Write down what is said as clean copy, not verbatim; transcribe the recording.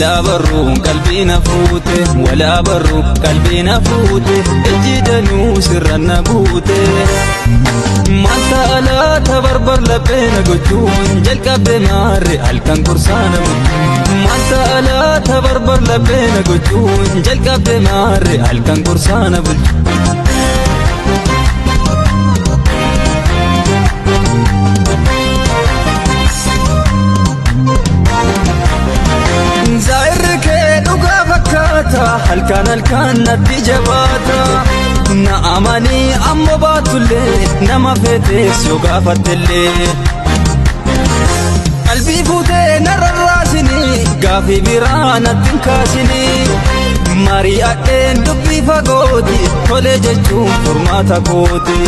Walaa barruun qalbii na fuute, walaa barruun qalbii na fuute, ijji danuu sirra na buute. Maal laata barbar laphee na gochuun jalqabde maarre halkan gorsaa na bulchu. Maal laata barbar laphee na gochuun jalqabde maarre halkan gorsaa na bulchu. Zaayirri kee dhugaa fakkaata, halkan halkan natti jabaata. Na amanii amma baatullee, nama feetes yoo gaafattellee. Qalbii fuutee na rarraasinii, gaafii biraa natti hin kaasinii. Mari'adheen dubbii fagooti, tolee jechuun furmaata kooti.